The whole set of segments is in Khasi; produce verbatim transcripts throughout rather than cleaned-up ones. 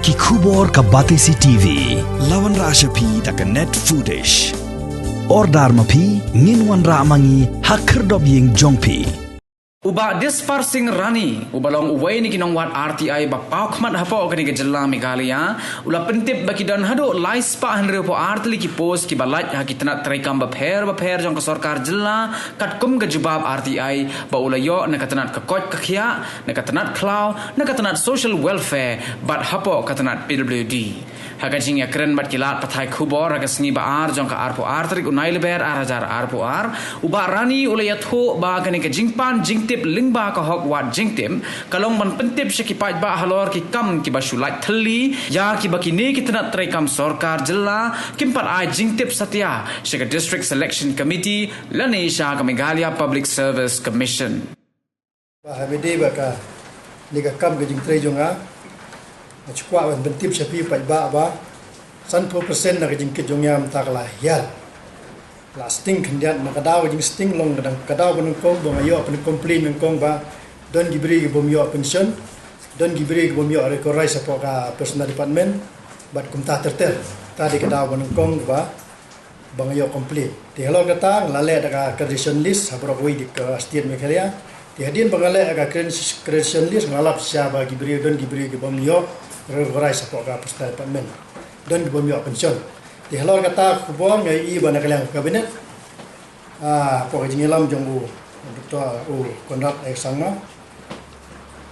Ki khubor ka Batesi T V. La wanrah sha phi da ka Net Foodish. Order ma phi, ngin wanrah ma ngi ha khyrdop ïing jong phi. U Bah Dispar Singh Rani, uba long uwei na ki nongwad R T I ba paw khmat hapoh kane ka jylla Meghalaya, u la pyntip ba ki don haduh lai spah hynriew phew ar tylli ki post kiba lait ha ki tnat treikam bapher bapher jong ka sorkar jylla, katkum ka jubab R T I ba u la ïoh na ka tnat ka koit ka khiah, na ka tnat khlaw, na ka tnat social welfare, bad hapoh ka tnat P W D. Ha ka jingïakren bad ki lad pathai khubor ha ka sngi ba ar jong ka arphew ar tarik u Nailber ar hajar arphew ar, u Bah Rani u la ïathuh ba kane ka jingpan jingtip lyngba ka hok wad jingtip ka long ban pyntip sha ki paidbah halor ki kam kiba shu lait thylli ïa kiba kine ki tnat treikam sorkar jylla kim pat ai jingtip satia sha ka District Selection Committee lane sha ka Meghalaya Public Service Commission. Ba ha bede ba ka ni ka kam ka jingtrei jong nga, nga shu kwah ban pyntip sha phi paidbah ba sanphew percent na ka jingkit jong nga mynta ka la hiar. La sting khyndiat, na ka daw ka jingsting long ka dang ka daw ba nyngkong ba nga ïoh pyn complain nyngkong ba don ki briew ki bym ïoh pension, don ki briew ki bym ïoh recognize hapoh ka personal department, bad kumta ter ter. Ta dei ka daw ba nyngkong ba ba nga ïoh complain. Te halor kata nga la leh da ka accreditation list ha baroh kawei di ka state Meghalaya. Te hadien ba nga leh da ka accreditation list nga la lap shisha ba ki briew, don ki briew ki bym ïoh recognize hapoh ka personal department, don ki bym ïoh pension. Te halor kata ka khubor nga ïohi ba na ka liang ka cabinet, ah, hapoh ka jingïalam jong u Doctor u Conrad A Sangma,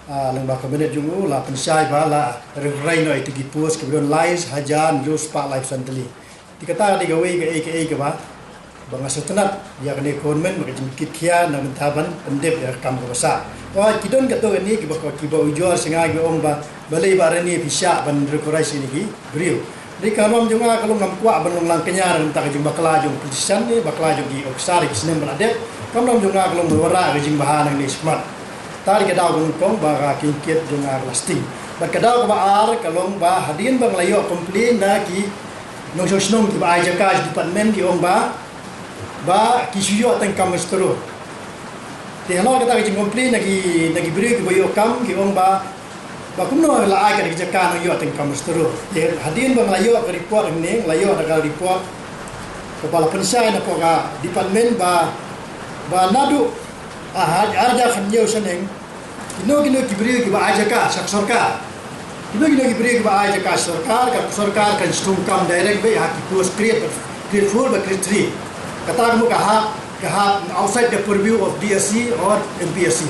ah, lyngba ka cabinet jong u la pynshai ba la recognize noh ïa ki post kiba don lai hajar hynriew spah laiphew san tylli. Te kata ka dei kawei kaei kaei kaba, ba nga sngewtynnat ïa kane ka government ba ka jingkit khia na bynta ban pyndep ïa ka kam kaba sah. Hooid, ki don katto katne kiba, kiba ujor sha nga ki ong ba balei Bah Rani phi shah ban recognize ïa kine ki briew. Dei ka kamram jong nga ka long ngam kwah ban long lang kñia na bynta ka jingbakla jong politician ne bakla jong ki officer ki snem ba la dep. Kamram jong nga ka long ban wanrah ka jingbha nangne shakhmat. Ta dei ka daw ka nyngkong ba ka jingkit jong nga ka la sting. Bad ka daw kaba ar ka long ba hadien ba nga la ïoh complain na ki nongshong shnong kiba ai jaka sha department ki ong ba, ba ki shu ïoh tang kam mushkil. Te halor kata ka jingcomplain na ki, na ki briew kiba ïoh kam ki ong ba, ba kumno la ai ka jaka nang ïoh tang kam mushkil. Te hadien ba nga la ïoh ka report hangne, nga la ïoh da ka report kaba la pynshai napoh ka department ba, ba naduh, ah, ar hajar khathynñiew shaneng, kino kino ki briew kiba ai jaka sha ka sorkar. Kino kino ki briew kiba ai jaka sha ka sorkar, ka sorkar kan shu thung kam direct beit ha ki post grade, grade four bad grade three. Kata ka mut ka hap, ka hap outside the purview of D S C or M P S C.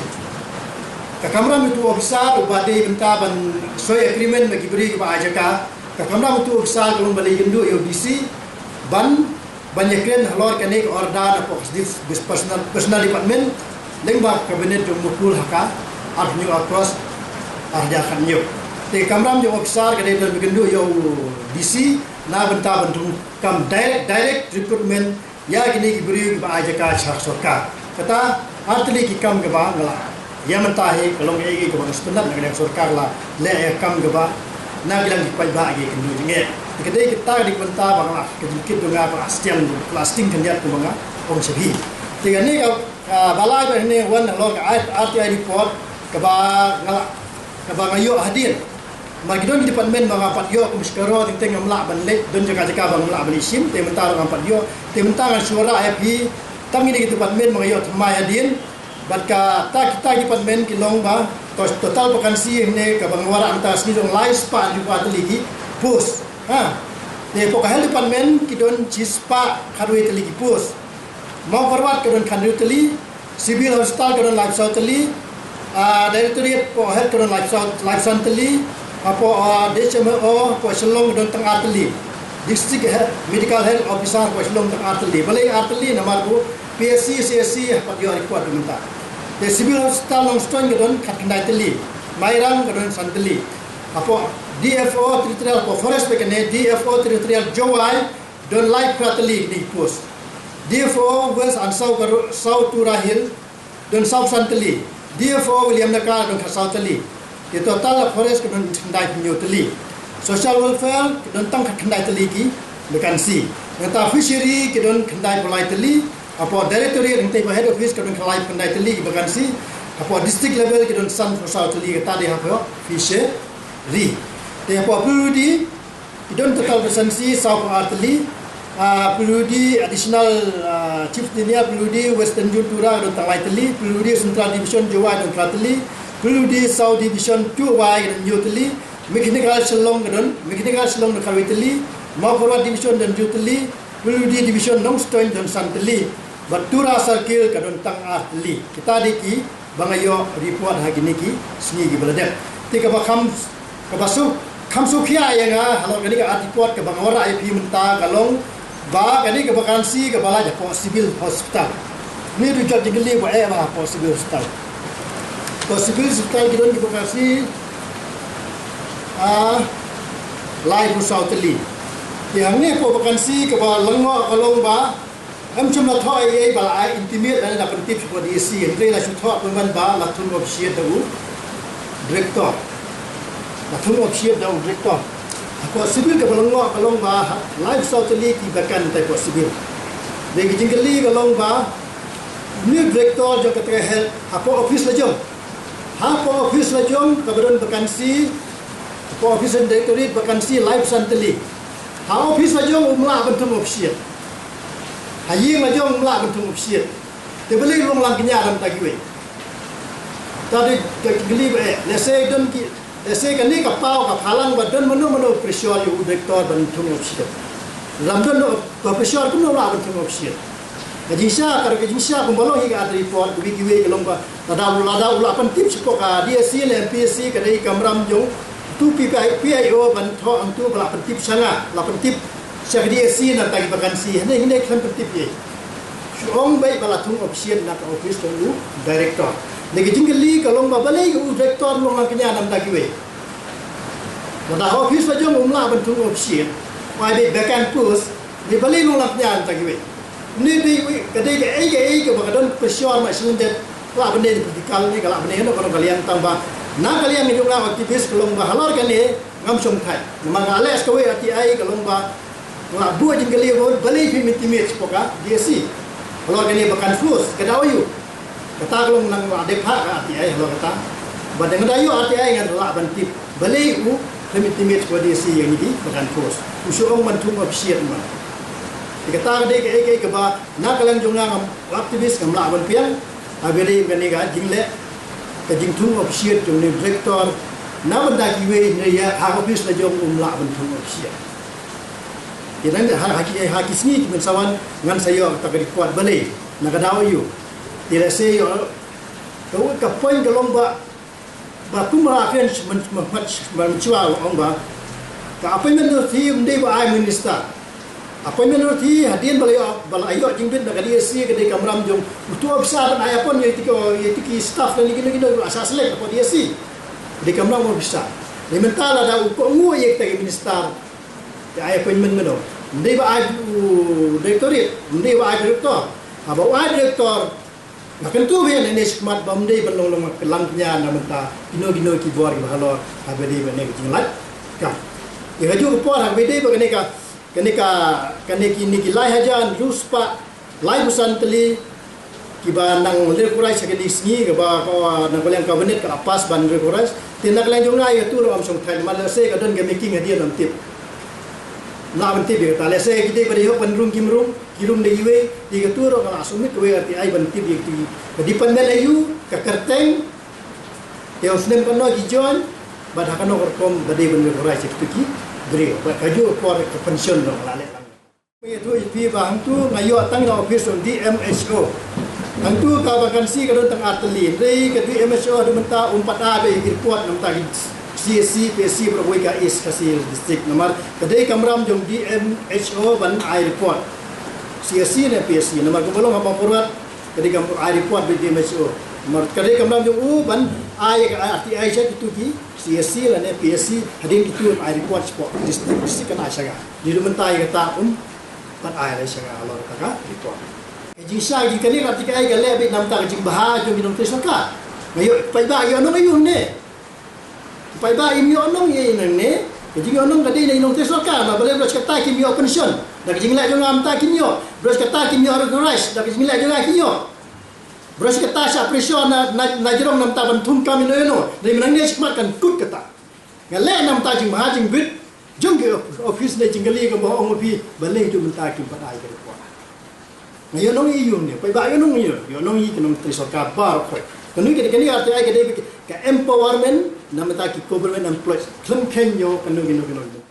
Ka kamram ïa utu u officer uba dei bynta ban soi agreement bad ki briew kiba ai jaka. Ka kamram ïa utu u officer ka long ban leit ïakynduh ïa u D C ban ban ïakren halor kane ka order napoh ka dis-, dis-, personal, personal department lyngba ka cabinet jong u Mukul ha ka arphew hynñiew August ar hajar khathynñiew. Te ka kamram jong u officer ka dei ban ïakynduh ïa u D C na bynta ban thung kam direct, direct recruitment ïa kine ki briew kiba ai jaka sha ka sorkar. Kata ar tylli ki kam kiba nga la ïa mynta hi ka long kaei kaei kaba nga sngewtynnat na ka liang sorkar la leh ïa ka kam kaba na ka liang ki paidbah ki kynduh jingeh. Te ka dei kata ka dei ka bynta ba nga la, ka jingkit jong nga ka la sting, ka la sting khyndiat kumba nga ong sha phi. Te kane ka, ah, ba lai ba hynne wan halor ka R T I report kaba nga la, kaba nga ïoh hadien. Namar ki don ki department ba nga pat ïoh kum shkaro, teng teng ngam lah ban leit, don jaka jaka ba ngam lah ban leit shim, te mynta ruh ngam pat ïoh. Te mynta ngan shu wanrah ïa phi tang kine ki department ba nga ïoh thymmai hadien. Bad kata kita ki department ki long ba to-, total vacancy hangne kaba nga wanrah mynta ka sngi jong lai spah hynriew phew ar tylli ki post. Ha. Te hapoh ka health department ki don shi spah khatwei tylli ki post. Mawkyrwat ka don khathynriew tylli, Civil Hospital ka don laiphew saw tylli, ah, Directorate hapoh Health ka don laiphew saw, laiphew san tylli, hapoh, ah, D H M O hapoh Shillong ka don tang ar tylli. District Health, Medical Health Officer hapoh Shillong tang ar tylli. Balei ar tylli namar ba P H C, C H C hapoh ïoh report da mynta. Te Civil Hospital Nongstoiñ ka don khatkhyndai tylli, Mairang ka don san tylli. Hapoh D F O Territorial, hapoh Forest bad kane D F O Territorial Jowai, don laiphew phra tylli kine ki post. D F O West and South Garo-, South Tura Hills, don saw san tylli. D F O Williamnaka don khatsaw tylli. Te total ha Forest ka don khyndai phew hynñiew tylli. Social Welfare ka don tang khatkhyndai tylli ki vacancy. Nangta Fishery ka don khyndai phew lai tylli. Hapoh Directorate, nangta hapoh Head Office ka don khyndai phew khyndai tylli ki vacancy. Hapoh District Level ka don san phew saw tylli, kata dei hapoh Fishery. Te hapoh P W D ki don total vacancy saw phew ar tylli. Ah, P W D Additional, ah, Chief Engineer, P W D Western Zone Tura ka don tang lai tylli, P W D Central Division Jowai don phra tylli, P W D South Division Jowai ka don hynñiew tylli, Mechanical Shillong ka don, Mechanical Shillong don khatwei tylli, Mawkyrwat Division don hynñiew tylli, P W D Division Nongstoiñ don san tylli, bad Tura Circle ka don tang ar tylli. Kita dei ki ba nga ïoh report ha kine ki sngi kiba la dep. Te kaba kham, kaba suk, kham suk khia ïa nga halor kane ka ar report kaba nga wanrah ïa phi mynta ka long ba kane ka vacancy kaba la hapoh Civil Hospital. Ni tu jot jingkylli ba eh ba hapoh Civil Hospital. Hapoh Civil Hospital ki don ki vacancy, ah, lai phew saw tylli. Te hangne hapoh vacancy kaba lyngngoh ka long ba Em, ym shym la thoh ei ei ba la ai intimate lane la pyntip sha u D S C, hynrei la shu thoh pynban ba la thung officiate da u director. La thung officiate da u director. Hapoh civil kaba lyngngoh ka long ba ha, lai phew saw tylli ki vacant mynta hapoh civil. Dei ka jingkylli ka long ba une u director jong kata ka health hapoh office la jong. Hapoh office la jong kaba don vacancy, hapoh office and directorate vacancy lai phew san tylli. Ha office la jong um lah ban thung officiate. Ha ïing la jong um lah ban thung officiate. Te balei long lang kñia da mynta kiwei. Ta dei ka jingkylli ba eh. Lehse don ki, lehse kane ka paw ka phalang ba don mano mano pressure ïa u director ban thung officiate. Lada ym don ka pressure kumno lah ban thung officiate. Ka jingshisha, ka, ka jingshisha kumba long hi ka ar tylli report, kiwei kiwei ka long ba lada, lada u lah pyntip shapoh ka D S C ne M P S C ka dei ka kamram jong utu P I, P I O ban thoh hangtu ba lah pyntip sha nga, lah pyntip sha ka D S C na kata ki vacancy. Hangne, hangne khlem pyntip ei. Shu ong beit ba la thung officiate na ka office jong u director. Dei ka jingkylli ka long ba balei u director long lang kñia na mynta kiwei. Lada ha office la jong um lah ban thung officiate, u ai beit vacant post, dei balei long lang kñia na mynta kiwei. Une dei, ka dei kaei kaei kaba ka don pressure ma shisien, lah ban dei political ne ka lah ban dei kano kano ka liang, tang ba na ka liang jong nga activist ka long ba halor kane ngam shongthait. Namar nga leh sa kawei R T I ka long ba nga buh jingkylli ba balei phim intimate shapoh ka D S C halor kane ba confuse ka daw aiu. Kata ka long nang la dep ha ka R T I halor kata. Ba dang da ïoh R T I ngan lah ban tip balei u khlem intimate shapoh D S C ïa ngi dei ba confuse. U shu ong ban thung officiate ma. Te kata ka dei kaei kaei kaba na ka liang jong nga ngam, activist ngam lah ban pdiang. Haba ïadei bad kane ka jingleh, ka jingthung officiate jong une u director na bynta kiwei, ne ïa ha office la jong um lah ban thung officiate. Te nang ha, ha ki, ha ki sngi kiban sa wan ngan sa ïoh kata ka report balei, na ka daw aiu. Te lehse ïoh, ka, ka point ka long ba, ba kumba la kren mynshwa ong ba ka appointment authority ym dei ba ai minister. Appointment authority hadien ba la ïoh, ba la ïoh jingbit na ka D S C ka dei ka kamram jong utu u officer ban ai appoint ïa kito, ïa kito ki staff lane kino kino ba la shah select hapoh D S C. Ka dei ka kamram officer. Te mynta lada u kohnguh ïa kita ki minister, te ai appointment mano? Ym dei ba ai u directorate, ym dei ba ai director. Haba u ai director, nga kyntu biang nangne shakhmat ba ym dei ban long lang kñia na bynta kino kino ki bor kiba halor haba ïadei bad kane ka jinglait kam. Ïa kajuh ka por haba ïadei bad kane ka, kane ka, kane kine ki lai hajar hynriew spah lai phew san tylli kiba nang regularise ha kine ki sngi, kaba ka, na ka liang cabinet ka la pass ban regularise. Te na ka liang jong nga ïa katu ruh ngam shongthait, namar lehse ka don ka making hadien ngam tip. Ngam tip ïa kata, lehse ki dei ba dei hok ban rung kim rung, ki rung da iwei, ïa katu ruh nga la submit kawei R T I ban tip ïa katu, ka department aiu, ka kyrteng, ïa u snem kano ki join, bad ha kano ka rukom ba dei ban regularise ïa katu ki briew. Bad kajuh ka por ka pension ruh nga la leh lang. Ïathuh ïa phi ba hangtu nga ïoh tang na office jong D M H O. Hangtu ka vacancy ka don tang ar tylli. Hynrei ka D M H O haduh mynta um pat ai ba ïa ki report na bynta ki C H C, P H C baroh kawei ka East Khasi Hills District. Namar ka dei kamram jong D M H O ban ai report. C H C ne P H C. Namar kumba long ha Mawkyrwat ka dei kam ai report ba D M H O. Namar ka dei kamram jong u ban ai ka R T I sha kitu ki C H C lane P H C, hadien kitu ai report shapoh district, district kan ai sha nga. Dei haduh mynta ïa kata um pat ai re sha nga halor kata ka report. Ka jingshisha jong kane ka article ka leh beit na bynta ka jingbha jong ki nongtrei sorkar. Nga ïoh paidbah ïoh nong ïoh ne. Paidbah im ïoh nong ïa nong ne. Ka jingïoh nong ka dei na ki nongtrei sorkar, namar balei? Bad kata kim ïoh pension. Da ka jingleh jong nga mynta kin ïoh. Bad kata kim ïoh regularise. Da ka jingleh jong nga kin ïoh. Bad kata shah pressure na, na, na jrong na bynta ban thung kam ïano ïano. Dei mynne shakhmat kan kut kata. Nga leh na mynta jingbha jingbit jong ki office ne jingkylli kaba ong ma phi, balei tu mynta kim pat ai ka report. Nga ïohnong ïa u ne, paidbah ïohnong ïa u, ïohnong ïa ki nongtrei sorkar baroh khoit. Kane ka, kane ka R T I ka dei ka empowerment na mynta ki government employees. Khlem kheiñ ïa u kano kano kano.